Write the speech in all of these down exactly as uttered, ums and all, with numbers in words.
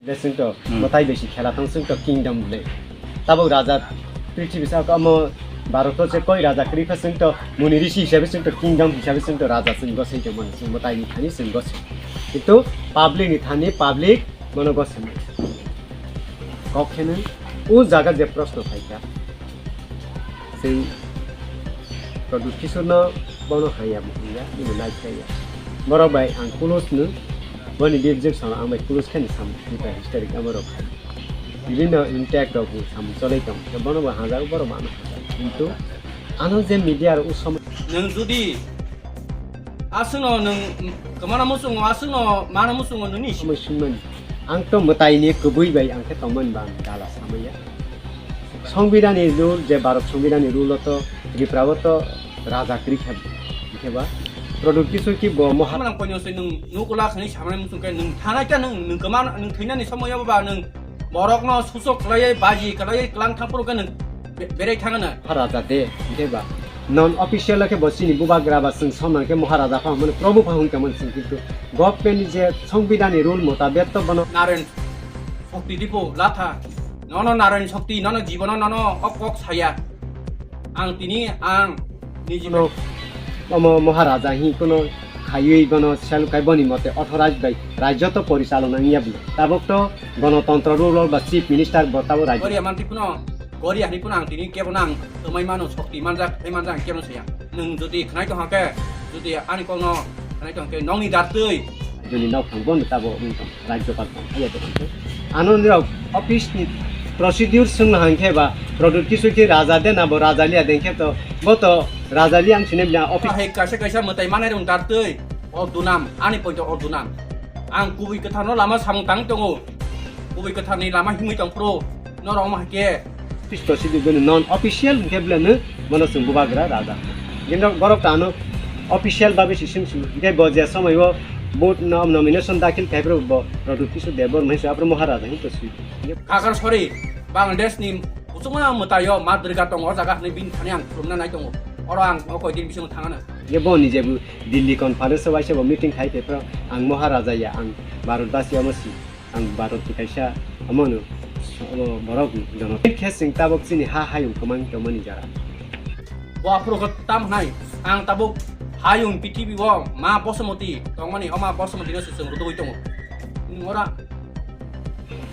Besing to, hmm, mwtai besi khela thang sing to kingdom le. Tabuk raja prithibi sa omo Bharat se koi raja kri kha sing to muni rishi hisabe sing to kingdom hisabe sing to raja sing go sing to mani sing mwtai ni thani sing go sing. Itu public ni thani public mono go sing. Kok kheno o jaga je proshno phaikha. Sing Pradyut Kishore no bono haya muhunga, ino nai kaya. Borok bai ang close no, boni birjik sono ang bai close khe ni samung, ni bai historic amo rok hai. Bibinno intact rok bo samung cholai tong, bono bo hajak, borok bo ano hajak. Kintu ano je media rok o somo. Nwng jodi aswkno nwng kwmana muchungo, aswkno mana muchungo nini somoi sumani. Ang to mwtai ni kwbwi bai ang khe tongmani ba ang dala samaya. Songbidani rule je Bharat Songbidani rule o to Tripura o to raja kri khe, khe ba Pradyut Kishore ki bo moha. Manang koino se nwng nukula khani samani muchung khe nwng thanai khe nwng, nwng kwma nwng thwinani somoyo ba nwng borokno suchok khlaiwi baji khlaiwi klang thangphuru khe nwng be-, berai thangana. Raja de, khe ba non official khe bo chini bubagra ba chwng somang khe Maharaja pha hwnmani, Prabhu pha hwnka mani chwng, kintu government ni je Songbidani rule motabek to bono Naren Shakti dipo latha. Nono Narayan Shakti, nono jibono nono o kok saya. Ang tini ang niji no omo Maharaja hi kono khaiwi bono sel kai boni mote authorized bai rajyo to porichalona wngya bwle. Tabok to gonotontro rule ba chief minister bo tabo rajyo. Goria manti kuno, goria hani kuno ang tini kebo nang tomai mano shakti manjak, thai manjak ang kebo saya. Nung jodi khnai to hake, jodi ani kokno khnai to hake nongni dartwi. Joni nok thang bono tabo wng tong. Rajyopal tong phaiya de hwnkhe. Ano nirok office ni procedure swngna hwnkhe ba Pradyut Kishore khe raja de na bo raja liya de hwnkhe to bo to raja liya ang sini bina office. Hai kaisa kaisa mwtai manai rung dartwi o dunam ani poito o dunam. Ang kubui kwtharno lama samung tang tongo. Kubui kwtharni lama himwi tong phuru norok ma hake. Office procedure bini non official hwnkhe bwleno bono chwng bubagra raja. Kintu borok ta ano official babe si sim sim. Hwnkhe bo je somoi o vote no nomination dakhil khai phuru bo Pradyut Kishore Debbarma hinwi se aphuru Maharaja hinwi to si. Kakar sori Bangladesh ni kuchukma mwtaio ma Durga tongo o jaga hinwi bini thani ang khulumna nai tongo. Oro ang o koi din bisingo thangana. Ye bo ni je bu Delhi conference o waisa bo meeting khai phuru ang Maharaja ya ang Bharat basi omo si. Ang Bharat ni kaisa omono, omo borok ni jono. Khe chwng tabok chini ha hayung kwmang tongmani jora. Bo aphuru khe tam hwnai, ang tabuk hayung prithibi o ma Bosomoti tongmani, o ma Bosomoti no se chwng rwdugwi tongo. Nwng ora.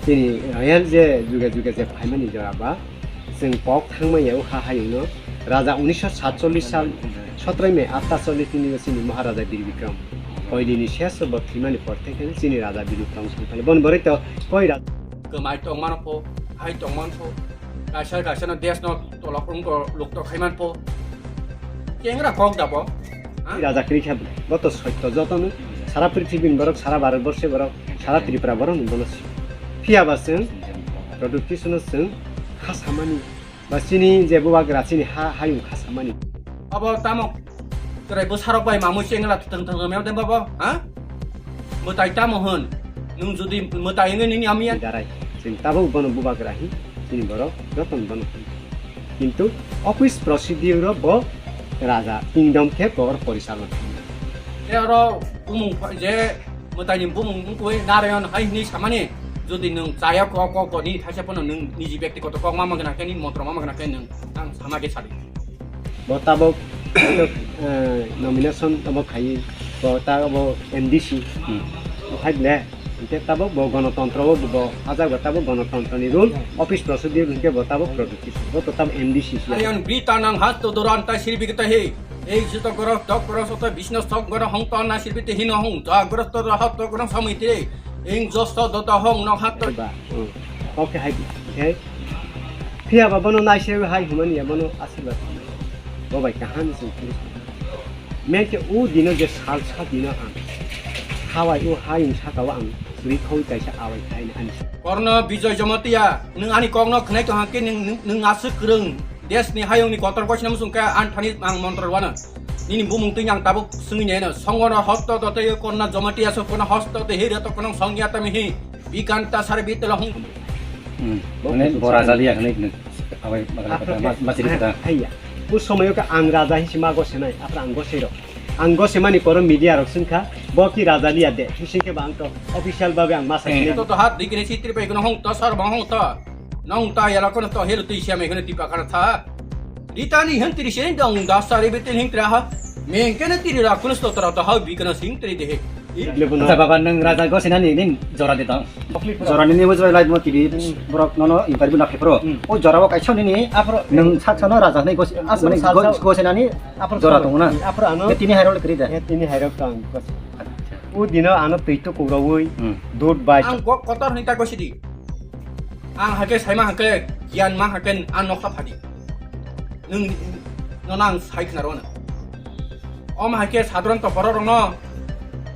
Chini royal je juga juga je phaimani jora ba, chwng kok thangmaya o ha hayungno Raja unisho satchollish sal sotro May atta chollish ni chini Maharaja Bir Bikram koilini shesh bo thwimani por thai khe chini Raja Bir Bikram songphali. Bon boroi to koi ra- Kwmai tongmano pho, hai tongman pho, kaisa kaisa no desh no tolok wng to luk to khaiman pho. Kengra kok da bo? Ha? Raja kri kha bo to sotto joto no sara prithibi ni borok, sara Bharat borshe borok, sara Tripura borok ni bono si. Phiya ba chwng Pradyut Kishore no chwng kha samani. Ba chini je bubagra chini ha hayung kha samani. Abo tamo chwrai bwsarok bai mamui chengla thwng thwng meo de babo, ha? Mwtai tamo hwn? Nwng jodi mwtai wngwi nini amiya. Darai, chini tabuk bono bubagra hi, chini borok jotono bono hi. Kintu office procedure o bo raja kingdom khe bo oro porichalona khaina. Tei oro bumung pha-, je mwtaini bumung wngkui Narayan hai hwnwi samani, jodi nwng chaya kok, kok, kok, nini thaisa phano nwng niji byaktigoto kok ma mangna khe, nini montro ma mangna khe nwng ang sama khe sadi. Bo tabok, eh, nomination tabok khai, bo tabok M D C. Hmm. Bo khai le, hingke tabok bo gonotontro bo, bo hajak bo tabok gonotontro ni rule, office procedure hingke bo tabok Pradyut Kishore, bo to tabok M D C si. Ayan Brita nang hasto duranta sirbi kita he. Ei joto goro tok goro soto bisno sok goro hong ton na sirbi te hino hong. Ja goro to rahat to goro samui te. Ing josto dota hong no hat to. Ba, hmm. Oke, hai, hai. Phiya ba bono naise hai humani ya bono asirwad. Bo bai kaham sing. Meke u dino je sal sa dino ang. Hawai u hayung saka wa ang. Suri khoi kaisa awai khai na ani. Korno Bijoy Jamatia, nwng ani kokno khnai tong hangke nwng, nwng, nwng aswk kwrwng. Desh ni hayung ni kotor kochna musung khe an thani ang montro wano. Nini bumung twi ang tabuk swngwi nai no. Songo no hosto to tei korna Jamatia so kono hosto te hiri to kono songya tami hi. Bikanta sar bitela hung. Hmm. Bo mane kuchuk bora sari. Jali ya khnai khnai. Awai bakal kata, mas-, masiri kata. Haiya. U somoyo ka ang raja hi sima go senai, apra ang go sero. Ang go semani poro media rok sungkha. Bo ki raja ni ya de, sing khe ba ang to official babe ang ma sa khe. To to hat dikini sitri pai kono hong to sar bang hong to. Nong ta yala kono to helu tui siam kono tipa kana tha. Ritani hen tiri sen dong da sari betin hin tra ha. Meng kene tiri ra kono sto tra ta ha bi kana sing tiri de he. Acha baba, nwng raja gosinani nin jora de tong. Jora nini bujbai lai mo tiri borok nono interview na khepro. O jora o kaisa nini nwng sat sano raja hnai gosi, as mani gosinani jora tong na. Aphro ano tini hairok le kri da. Tini hairok tong. O dino ano twi to kubrawi dud bai. Ang gok kotor hwnwi ta gosidi. Ang hake saima hake giyan ma hake ang nokha phadi. Nwng nono ang sai khna rwna. Om hai khe sadron to borok rokno.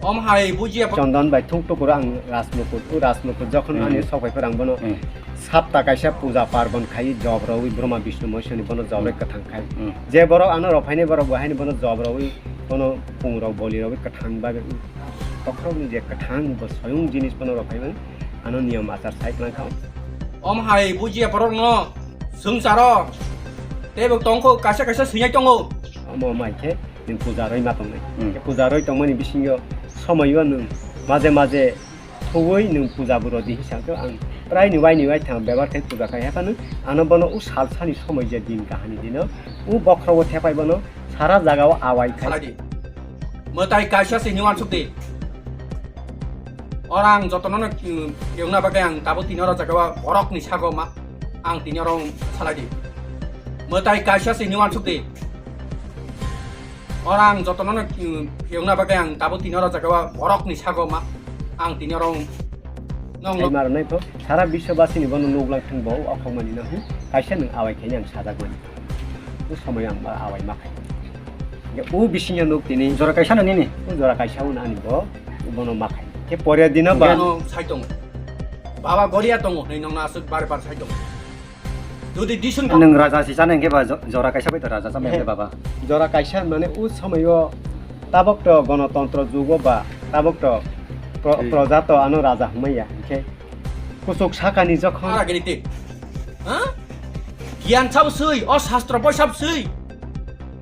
Om hai bujiya. Chondon bai thung tukuro ang Rajmukut. O Rajmukut jokhon ani sok bai phwrang bono sapta kaisa puja parbon khai job rwi Brahma Vishnu Moisoni bono job rwi kwthang khai. Je borok ano rok phaini borok bo haini bono job rwi bono pung rok boli rwi kwthang bagwi bokhorokni je kwthang bo soyung jinis bono rok phaimani. Ano niyom achar sai tlang kha. Om hai bujiya borok no swngcharo. Tei bo tongkho kaisa kaisa swinai tongo. Omo mai khe nwng puja roi ma tongnai. Puja roi tongmani bisingo somoyo nwng maje maje thuwi nwng puja buro di hisab khe ang prai ni wai ni wai thang bebar khai puja khai haphano ano bono u sal sani somoi je din kahani dino u bokhrogo thepai bono sara jagao awai khai. Mwtai kaisa se hini wansuk di. Oro ang jotono no, mm, yungna bagwi ang tabuk tini oro jaga o borok ni sago ma, ang tini oro salai di. Mwtai kaisa se hini wansuk di. Oro ang jotono no, mm, yungna bagwi ang tabuk tini oro jaga o borok ni sago ma, ang tini oro nong. Ai maro nai pho, sara biswabasi ni bono nuklang thung bo, o khokmani no, hmm, kaisa nwng awai khaini ang sajak mani. O somoi ang ba awai ma khai. Hingke o bisingo nuk tini. Jora kaisa no nini? O jora kaisa o ani bo, bono ma khai. Ke pore dino ba. Ano sai tongo. Baba goria tongo, nei nong na asuk bar bar sai tongo. Jodi disun ka. Nwng raja si chana hingke ba jo-, jora kaisa bai to raja chama hingke baba. Jora kaisa mane o somoi o tabok to gonotontro jugo ba, tabok to pro-, proja to ano raja hwnmaya hingke. Kuchuk sakani jokhon. Ara gini te. Ha? Giyan sabo swi, o shastro boi sabo swi.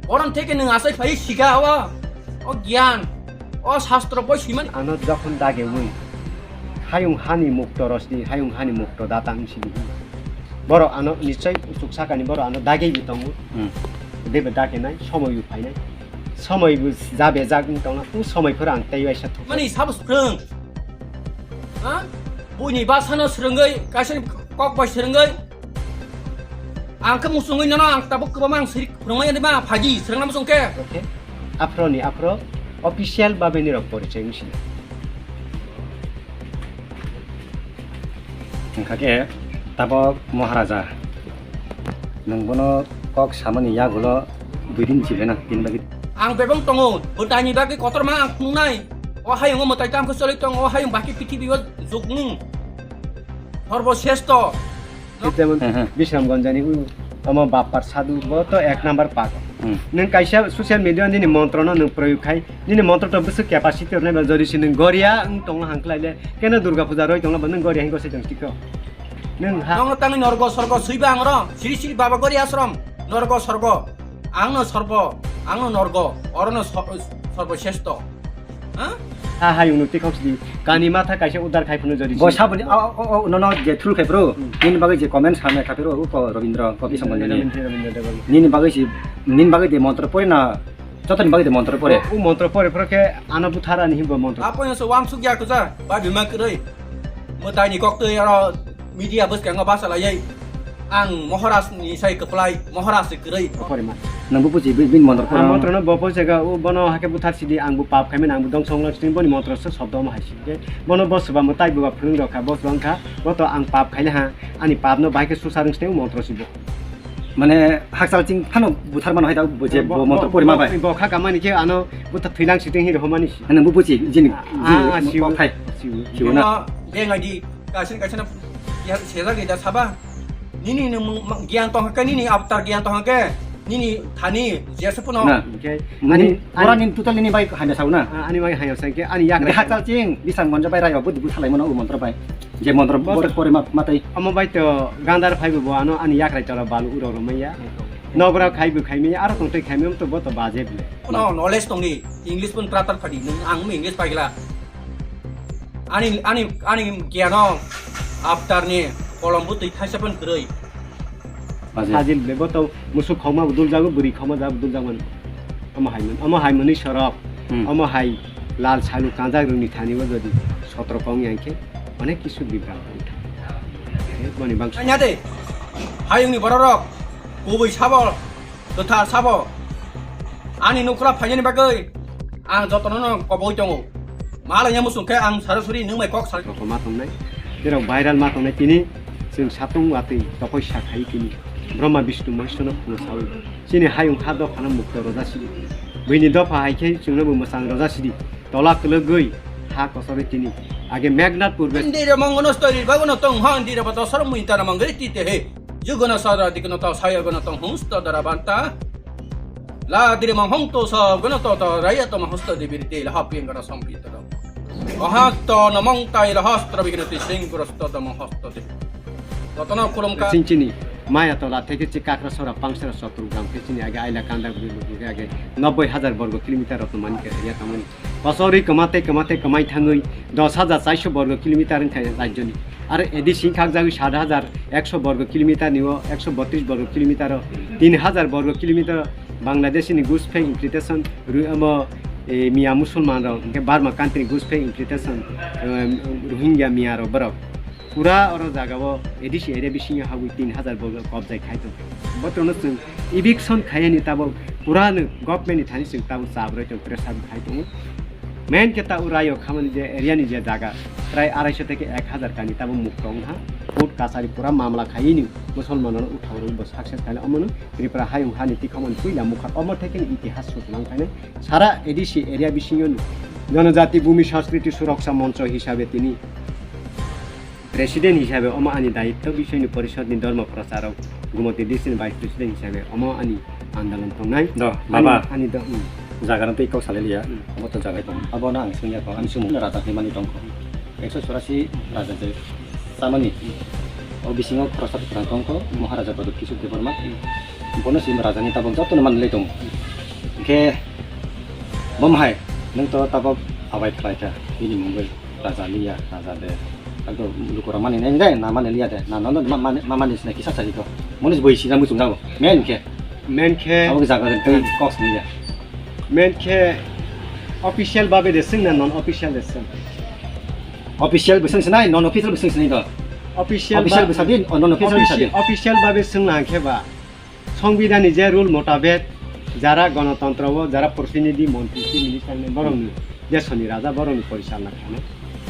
Boron theke nwng asai phai sika o. O giyan, o shastro boi swi man. Ano jokhon dage wi. Hayung hani mukto rosni, hayung hani mukto datang sini. Boro ano nichai kuchuk sakani boro ano dage bi tongo. Hmm. Debe dake nai, somoi bi phainai. Somoi bo ja bejak wng tongna, o somoi phoro ang tei waisa thuk. Mani sabo swrwng. Ha? Buini basano swrwngwi, kaisani kok bai swrwngwi. Ang khe muchungwi nono ang tabuk kwbangma ang siri phwrwngmani ma phaji swrwngna muchung khe. Okay. Aphro ni aphro official babe ni rok porichai wngsi. Wngkha khe tabok Maharaja, nwng bono kok samani yagulo dui din chibena, tini bagwi. Ang bebong tongo, mwtaini bagwi kotorma ang phunuknai. O hayungo mwtai tamkhe choli tongo, o hayung baki pithibio juknung. Sorbo sresto. Jemon Bisramganjani u, omo Bappar Sadhu, bo to ek number pak. Hmm. Nwng kaisa social media nini montrono nwng proyog khai, nini montro to bwswk capacity rwnai ba, jodi se nwng goria wng tongo hang khlai le, keno Durga puja roi tongo ba nwng goria hingo se tong tiko. Nwng ha. Nongo tangwi norgo sorgo swiba ang oro, siri siri baba goria asrom, norgo sorgo. Angno sorbo, angno norgo, orono sor-, sorbo sesto. Ha? Ha, hayung nuk tikhok sidi. Kani matha kaisa udar khai phunu jodi. Bo saboni, o, o, o, nono je thul khai bro. Hmm. Nini bagwi je comment samya khai bro, ko Robindra, ko Bisong Robindra, Robindra Debbarma. Nini bagwi si, nini bagwi de montro pore na, jotoni bagwi de montro pore. O, o montro pore, pore khe ano buthar ani himbo montro. Apo yang so wang suk ya kuja, ba bima kwrwi. Mwtaini kok twi aro media bwskango basa layai. Ang Maharaj ni sai kwplai, Maharaj se kwrwi. Pore ma. Nang bo buji, bi-, bini montro pore. Ang montro no bo pore jaga, o bono hake buthar sidi, ang bo pap khaimani, ang bo dongso wngna sidi, boni montro se sobdo ma hai sidi. Bono bo swbamo tai bo ba phwrwng rok kha, bo swbang kha, bo to ang pap khaina ha, ani pap no bahai khe susar wng sidi, o montro si bo. Mane hakchal ching phano buthar mano hai da, bo je bo, bo montro bo, pore ma bo, bai. Bo kha kamani khe ano buthar thwilang sidi hi rw mani si. Nang bo buji, jini, ah, jini ah, mo-, siu, mo-, khai. Siu. Siu na. Bo, beng adi, kasin kasin ya, sejak ida saba. Nini ni mung-, mang-, giyan tong khe, nini avatar giyan tong khe, nini thani jesa puno. Na. Okay. Nini, ani, ora ani nini total nini bai hanya sao na. Ah, ani bai hanya sao khe, ani yak rai. Hakchal ching, Bisramganj bai rai, bo dugu salai mano, o montro bai. Je montro bo, bo pore ma, matai. Omo bai to gandar phai bo, ano ani yak rai tara balu uro ro maya. Nogra khai bo khai mi, aro tong tei khai mi, to bo to budget le. No, knowledge tong di. English pun tratar phadi. Nung ang mi English pagila. Ani, ani, ani giano after ni kolom bu twi thaisa pun kwrwi. Budget. Sajil le bo to musuk khoma bo dul jago, buri khoma jago dul jago. Omo hai mun, omo hai muni sorok. Hmm. Omo hai lal salu kanjak rungni thani bo jodi sotro kong yang khe onek kisu bibranto wngkha. Boni bang. Anya de. Hayungni bororok kubui sabo, kwthar sabo. Ani nukra phainani bagwi ang jotono no koboi tongo. Malanya musung khe ang sarasuri nungmai kok sar. Rokoma tongnai. Terok viral ma tongnai tini. Chwng satung watwi tokoi sa khai tini. Brahma Vishnu Maheshwrno phungo sawi. Chini hayung ha dophano mukto rwja sidi. Buini dopha hai khe chwngno bo mwchang rwja sidi. Tola kwlwgwi ha kosorwi tini. Age Meghnad purbe. Indira mongono stori bagono tong ha indira bato sar muintana mangri tite he. Jugono sara dikno ta saya gono tong hungsta dara banta. La dire mong hong to sa gono to to raya to mahusta de birte la hapin gono sompito. Oha to no mong tai la hastra bigno ti sing gros to do mong hosta de. Totono khulum ka. Sinchini maya tola theke chi kakra sora pangsara sotru gram ke chini age aila kanda bulu ke age nobboi hajar borgo kilometer rotno mani ke ya tamani. Pasori kamate kamate kamai thangwi dos hajar chairso borgo kilometer wngkha rajyoni. Aro A D C khakjagwi sat hajar ekso borgo kilometer ni o ekso botris borgo kilometer o tin hajar borgo kilometer Bangladesh ni Gush Peng implementation ru-, amo, e, Miya Musulman rok, hingke Burma country Gush Peng implementation, em, Rohingya Miya rok borok. Pura oro jaga o A D C area bisingo habwi tin hajar borgo kobjai khai tong. Botrono chwng eviction khaiyani tabok pura no government ni thani chwng tabok chabroi tong, pressure khai tongo. Main khe ta o rayo khamani je area ni je jaga prai araiso theke ek hajar kani tabo mukto wngha. Court kachari pura mamla khayini musolman rok uthao rok bo success khaina omono Tripura hayung hani tikhamani puila mukha omo theke ni itihas suk mang khainai. Sara A D C area bisingo Janajati Bhumi Sanskriti Suraksha Moncho hisabe tini President hisabe omo ani daitto, bisingni porisodni dhormo procharok, Gumoti district ni Vice President hisabe omo ani andolon tongnai. Do, ani, baba. Ani do, hmm. Jaga no tei kok salai liya. Hmm. Omo to jaga tong. Abo no ang singya ko, ani sumung raja himani tongkho. Ekso chorasi raja je samani. O bisingo khoroksa kwrang tongkho, Maharaja Badu Kishore Debbarma. Hmm. Bono sim raja ni tabok joto no manlai tongo. Hingke bom hai, nung to tabok abai khlai kha, bini mungwi. Raja liya, raja de. Ado lukura mani nai de, na mani liya de. Na, na, na, ma, ma, ma, mani sinai kisa sari ko. Moni boi sina muchung jago. Men khe. Men khe. Abo jaga de tei kok sini ya. Men khe official babe de sing na non official de sing. Official bising sinai, non official bising sinai do. Official official ba-, bising din, oh, non official bising offici-, din. Official babe sing na khe ba. Songbidani je rule motabek jara gonotontro o jara protinidhi, montri, chief minister ni borokni desoni raja borokni porichalna khainai.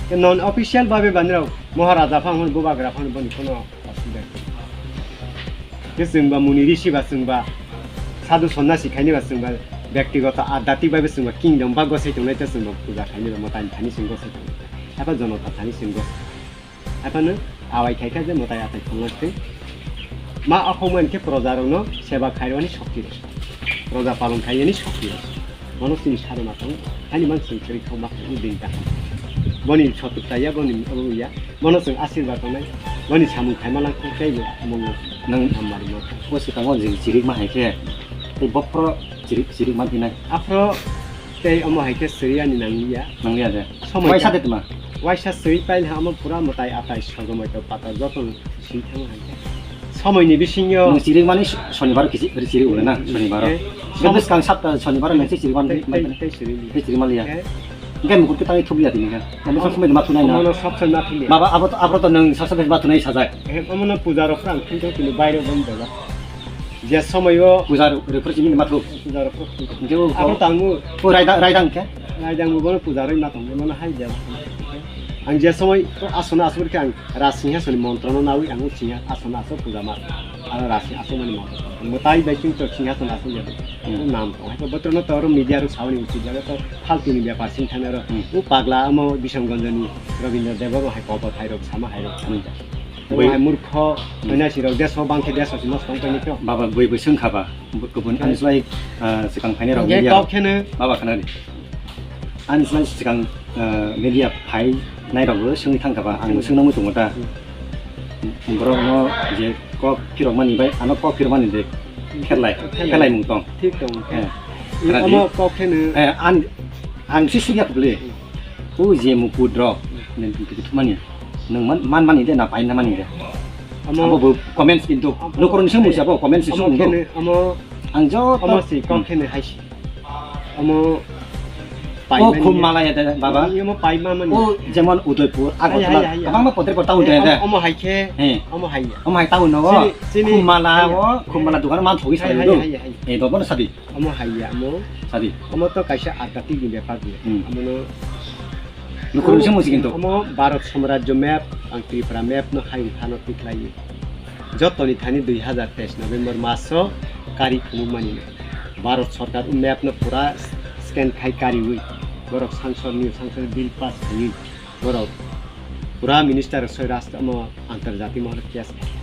Tei non official babe bandirok Maharaja phano bubagra phano boni kono osubida. Tei chwngba muni risi ba chwngba sadhu sonnasi khaini ba chwngba bektigoto adhyatmik babe chwngba kingdom ba gosai tongnai tei chwngba puja khaini ba mwtai thani chwng gosai tongnai. Eba jonota thani chwng gosai. Haphano awai khaikha je mwtai atai khonglak twi. Ma akhongmani khe projarokno seba khairokni shokti rw. Proja palon khaiyani shokti rw. Bono chini sadhana tongo. Haini man chwng kwrwi kha ma khe udin ta. Boni sotuk ta ya, boni obo ya. Bono chwng asirwad tongnai. Boni samung khaima lang khe tei bo mung nang hamari ma. O swkango jing chirik ma hai khe. Tei bophro chirik chirik ma phinai. Aphro tei omo hai khe siri ani nang ya. Nang ya de. Somoi waisa ka-, de tma? Waisa swi pail ha omo pura mwtai atai sogomoi to patar joto swi thango hai khe. Somoini bisingo nung chirik mani so-, sonibar kisi, chirik ule na, sonibar. Eh, bebes kang sapta sonibar nang chirik mani, tei, tei, tei chirik. Tei chirik mali ya. Eh. Engke mukut kita itu lihat ini kan. Yang besok semua matu nai na. Omono sab sab matu lihat. Baba, abo to, abo to nung sab sab matu nai sajai. Eh, omono puja rok kang, kintu kini baire bom jaga. Je somoyo puja rok, rok, rok, rok, rok, rok. Puja rok, rok, rok. Engke o, abo tangu. O raidang, raidang ke? Raidang bo bono puja roi ma tong, bono hai je. Ang je somoi asona asur ke ang Raj Singhason ni montro no nawi ang Singha asona asur puja ma. Aro Raj Singhason ni montro. Mwtai bai king to Singhason asur ya. Hmm. Nam tong. Hai to botro no to aro media rok sawi ni uchi jaga to faltu ni bepar sing thang aro. Hmm. U pagla amo Bishamganj ni Rabindra Debbarma hai kobo thai rok sama hai rok. Hmm. Bai. Bai murkho, hmm, manya sirok deso bangkhe deso si nosto wngpai nito. Baba bui bui swngkha ba, bu-, kubun, hmm, ani slai, ah, swkang phainai rok media rok. Kok kheno. Baba khana di. Ani slai swkang, ah, media phainai rok bo swngwi thangkha ba, ang bo swngna muchungo ta. Hmm. Borok no je kok phirok mani bai, ano kok phirok mani de. Khelai, khelai mung tong. Thik tong. Eh. Omo kok kheno. Eh, an, ang si sugya kubli. O je mukut rok, nen tu tu mani. Nang man, man mani de na pai na mani de. Amo bo comments kintu. Lukurun semu siya bo comments semu. Amo ang jo omo si kok kheno hai si. Omo o khum mala ya de baba. Omo pai ma mani. O jemon Udaipur, Agartala, hai, hai, hai, hai. Abang ma potre porta unde de. Omo hai khe. Omo hai ya. Omo hai town no. Sini, sini. Khum mala o, khum mala dukan man thogi sai do. Eh, do bon sadi. Omo hai ya, omo. Sadi. Omo to kaisa adhyatmik ni bepar ni. Hmm. Omo no. Lukurun semu si kintu. Omo Bharat Samrajyo map, ang Tripura map no hai thano tiklai. Jotoni thani dui hazar teis November maso kari khumuk mani. Bharat Sarkar o map no pura scan khai kariwi. Borok sangsor ni sangsor bill pass khaiwi. Borok pura minister soi rastro mo antarjati mohor case khai.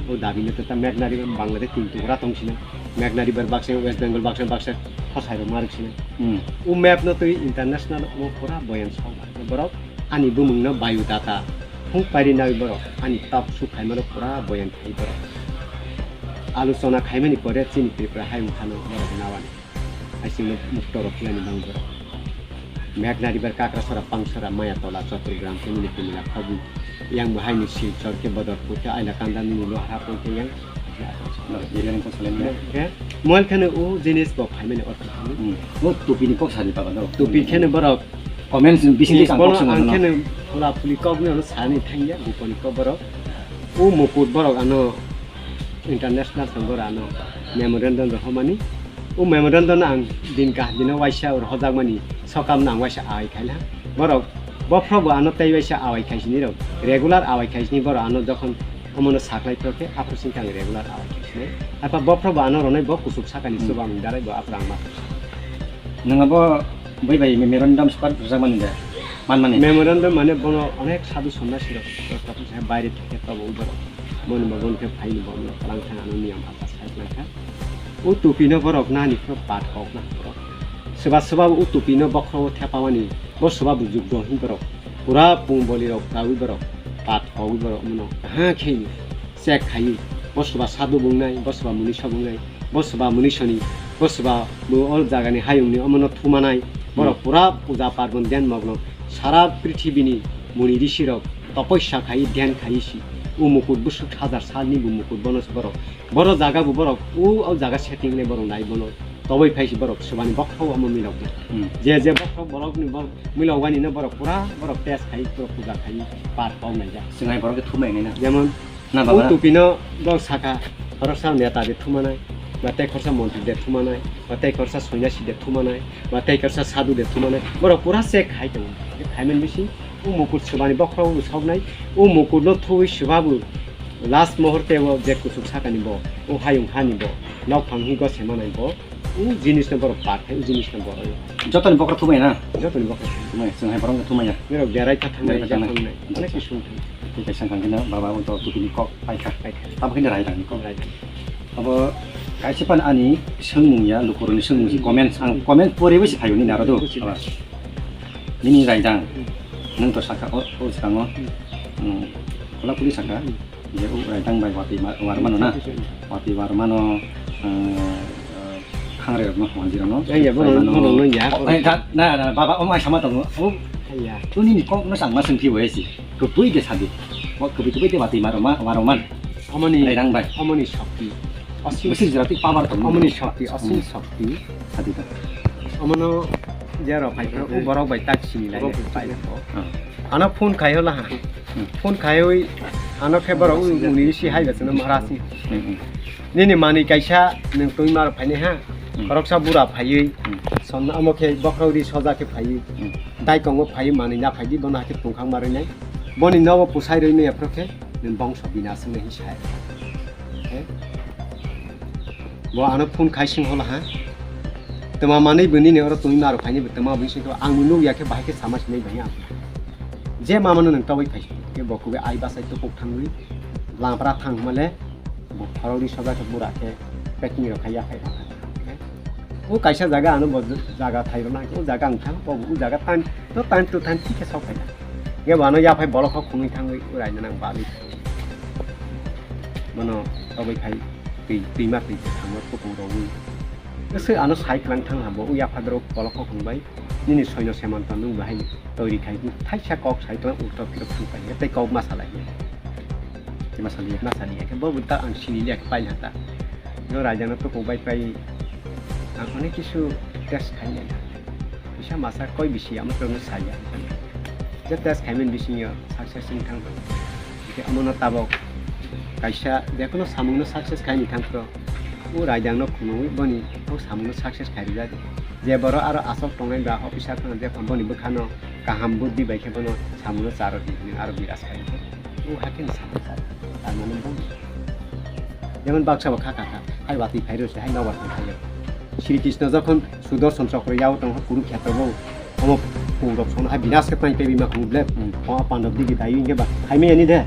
O dabi no ta Meghna River Bangladesh tin tukra tong sina. Meghna River baksa West Bengal baksa baksa khosai rok marik sina. Hmm. O map no twi international mo pura boyan song. Borok ani bumung no bayu data. Phung pari nai borok ani top su khai mano pura boyan khai borok. Aluchona khai mani pore chini Tripura hai wngkhano borok nawani. Aisingno mukto rok khlani bang borok. Meghna River Kakrasora, Pangsora, Mayatola, Chottogram, Kumini, Kumila, Khabu, yang bo haini Silchar khe Bodorpur khe Ailakanda nini Loharapur khe yang. Khe, moil kheno o jinis bo phaimani ortho thangwi. Hmm. O tupini kok sadi baba no. Tupi kheno borok. Comments bising Yes, kang bono kok swngo ang no. Kheno phula phuli kok no sani thangya, goponi kok borok. O mukut borok ano international song borok ano memorandum rohormani. O memorandum no ang din kaham dino waisa oro hojakmani sokam no ang waisa awai khaina. Borok bophro bo ano tei waisa awai khaisini rok. Regular awai khaisini borok ano jokhon omono saklai phro khe aphuru sing khe ang regular awai khaisini. Apha bophro bo ano ronai bo kusuk sakani Hmm. Chuba ang darai bo aphuru ang ma. Nwng abo bai bai memorandum spat rwjakmani da? Manmani? Memorandum mane bono onek sadhu sonnasi rok, rok tapos hai baire theke tobo borok. Boni bo boni khe phaini bo, boni bo kalang thang ano niyam acha sai lang kha. O tupi no borok nani phano pat kok na borok. Swba swba o tupi no bokhro o thepa mani, bo swba bujuk do hin borok. Pura pung boli rok kawi borok, pat kok borok mono. Ha khe ni. Check khai, bo soba sadhu bungnai, bo soba muniso bungnai, bo soba munisoni, bo soba bo o jagani hayungni omono thumanai, borok Hmm. Pura puja parbon dhyan mogno, sara prithibini muni rishirok topoisa khai dhyan khai si, o mukut busuk hajar salni bo mukut bono borok, boro jaga bo borok, o, o jaga setting le borok nai bono, toboi phai si borok sobani bokhro omo milok na. Hmm. Je je bokhro borokni bo milok wani no borok pura borok test khai, borok puja khai, par kok nai jak. Swngai borok khe thumai nai na. Jemon Na, o baba. Tupino bo saka, khoroksa neta de thumanai, ba tei khoroksa montri de thumanai, ba tei khoroksa sonyasi de thumanai, ba tei khoroksa sadhu de thumanai. Borok pura check khai tongo. Khaimani bising o mukut sobani bokhorok soknai, o mukutno thuwi sobabu last muhurte o je kuchuk sakani bo, o hayung hani bo, nok phang hi gose manai bo. O jinisno borok pathai, o jinisno borok. Jotoni bokhorok thumai na? Jotoni bokhorok. Thumai, chwng hai borok thumai ya. Borok berai kha thangnai, berai kha ja thangnai. Thangnai. Onek khe sung thang. Tei kaisa hwnkha khe no baba bo to tupini kok paikha. Paikha. Tamo khe no raidang ni kok. Raidang. Abo kaisa pan ani swngmung ya, lukurokni swngmung si Hmm. Comments, ang Hmm. Comment poriwi se phaio nini aro do. Buji. Aba. Nini raidang. Hmm. Nwng to sakha o, o swkango. Hmm. Hmm. Khula khuli sakha. Hmm. Je o raidang bai watwi ma-, warmano na? Watwi warmano, eh, eh, khangrerokno, mandirokno. Ya, ya, bono, bono no ya, bono. Eh, na, na, na, baba, omo ai sama tongo. O, ya. O nini kokno changma swngphi bo esi. Kubui de sadi. O kubui kubui de watwi maro ma, waro man. Amoni, raidang bai. Amoni shakti. Asim. Bwswk jora twi power tongo. Amoni shakti, asim shakti. Sadi ta. Amono jero phai phano, o borok bai tak sini lai phai phano. Hmm. Ano phone khai hola ha. Hmm. Phone khaiwi ano khe borok uni si hai bachano Maharaj ni. Hmm, hmm. Nini manwi kaisa nwng twi mar phaini ha. Hmm. Khoroksa bura phaiwi. Hmm. Son amo khe bokhorok ri soja khe phaiwi. Hmm. Dai kongo phaiwi manwi na phaidi bono hakhe tongkhang marwi nai. Boni nogo pusai rwi maya phro khe nwng bongso bina swngna hi sai. He? Bo ano phone khai sing hola ha. Tama manwi bo nini oro tongwi maro phaini bo tama bo sing to ang bo nuk ya khe bahai khe sama sinai bahai ang. Je mama no nang tawai khai. Ke bo kube ai basai to kok thangwi. Lampra thang male bo khorok ri soja khe bura khe packing rok khai ya khai. He? O kaisa jaga ano bo jaga thai rok nang. O jaga ang thang bo o jaga tan to tan to tan thik khe sok khai. Ke bo ano ya phai bolok kho khunui thangwi urai nang bali. Bono toboi khai Twi, twima twi thangma tukung rogwi. Bwswk ano sai kwlang thang hambo, ui yapha drok kolok kok hwnbai. Nini soino semanto nwng bahai tori khai, thaisa kok sai kwlang urto phirok thang pai, tei kok ma salai. Tei ma saliya. Ma saliya, khe bo ta ang sini liya khe pai hata. No raja no tukung bai pai. Ang onek kisu test khai liya. Kisa masa koi bisi amo to no saya. Je test khai men bisingo success wng thang. Hingke omono tabok kaisa jekono samungno success khaini thangkro, o raidangno khunui boni o samungno success khai rijak. Je borok aro aswk tongnai ba officer phano jephang boni bwkhano kaham buddhi bai khe bono samungno charwdi hinwi aro biraj khai khe o hakhe ni samung charwdi. Tar mane bo jemon baksa bo kha kha kha, hai watwi phai rw se, hai nobar phai phai rw. Sri Krishna jokhon Sudarshan Chakra yao tongkha Kurukhetra bo, omo Kaurab songno hai binas khe tang tei bima khungo ble, hmm, o Pandab digi dayu hingke ba, hai maya ni de,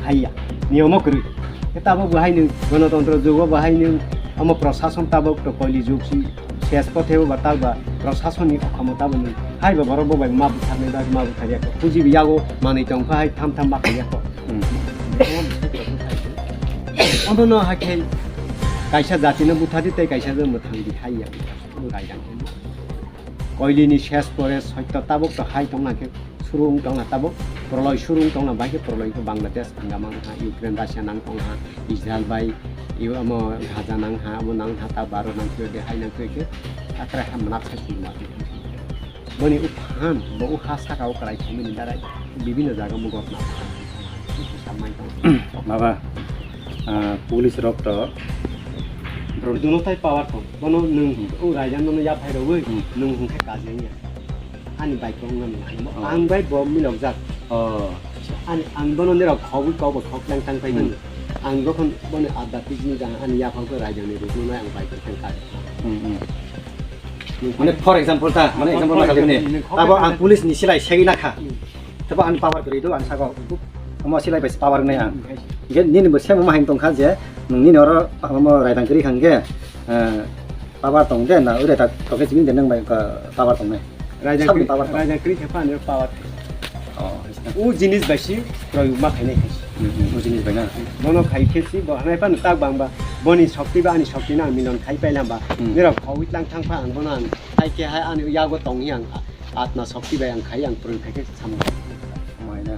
hai ya, niyomo kwrwi. Khe tabok bo hai nwng Ganatantro jugo bo hai nwng omo Prashason tabok to Kali jug si ses pothebo ba tak ba Prashason ni khamo tabok nwng hai ba borok bo bai ma butharnai ba ma butharya kho. Puji bi yago manwi tongkha hai tham tham ma khaiya kho. Hmm. Omo no hai khe kaisa jati no buthar di tei kaisa no mwthang di hai ya. Omo raidang khe. Koilini ses pore soitto tabok to hai tongna khe suru wng tongna tabok proloi suru wng tongna bai khe proloi khe Bangladesh hwnga mang ha, Ukraine, Russia nang tong ha, Israel bai i omo Gaza nang ha, omo nang ha, ta baro nang khe de hai nang khe khe akrai ha mwnap sai suru ma. Boni u phan bo u ha saka o kwrai khaimani darai bibinno jaga mo gotna. Maba, ah, police rok to. Duno tai power tong. Bono nwng, hmm, o raida nono yaphai rogwi, hmm, nwng hwnkhe kaji wngya. Ani bike rok wngmani. Oh. Ang bai bo milok jak. Oh. Ani, ang bono nirok khogwi kok bo khok tang tang pai mani. Hmm. Ang dokhon bono adda pijini jang ani yaphang khe raida ni rukno nai ang bike rok tang kaji. Hmm, hmm. Nwng mane for example ta, mane for, example for ma kali example, ni. Nwng khok Abo tang ang tang police ni silai segwi lakha. Hmm. Tebo ani power kwrwi do, ani saka o, omo silai bai se power wngnai ang. Hingke nini bo semo ma hai tongkha je, nwng nini oro omo raidang kwrwi kha hingke, eh, power tong de, na ure ta tokhe simi de nwng bai power tongnai. Raidang saboni kwrwi, power tong. Raidang kwrwi khe phano power. Oh, o jinis bai si proyog ma khainai khe si. Hmm, hmm, o jinis bai na. Bono khai khe si, bo hanai phano tak bang ba, boni shokti ba ani shokti no ang milon khai paina ba. Hmm. Nirok khogwi tlang thang pha ang bono ang khai khe hai ani yago tongwi ang. Atma shokti bai ang khai, ang purun khai khe samung. Mai na.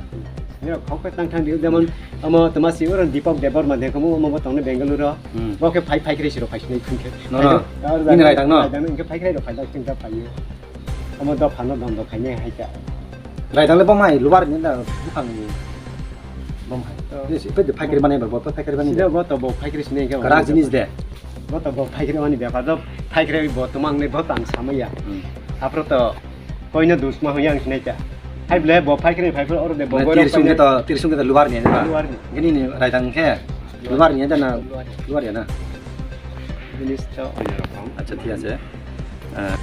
Nirok khok khe tang thang di, jemon omo toma si oro Deepak Debbarma de komo omo bo tongnai Bengaluru. Hmm. Bo khe phai phai khe siro phai sinai khun khe. No, no. Phai do, ar nini raidang no? Raidang no, hingke phai khe rok phai da chwng da phai yo. Omo dopha no dondo khainai hai kha. Raidang le bo mai lubar ni da buphang ni. Bo mai. Oh. Yes, ipe de phai khe mane bo, bo phai khe mane. Sida bo to bo phai khe sinai khe. Karak jinis de. Bo to bo phai khe mane bepar do phai khe bo to mang ne bo tang samaya. Hmm. Apro to Koina dusma hoi ang sinai ta. Hai ble bo phai kre phai phai oro de bo. Mane boy rok tirsung phai ke to, tirsung ke to luar ni, ba? Luar ni. Gini ni raidang khe. Luar ni, da na? Luar ni. Luar ya na? Jinis to onno rokom. Acha, thik ache. Ah.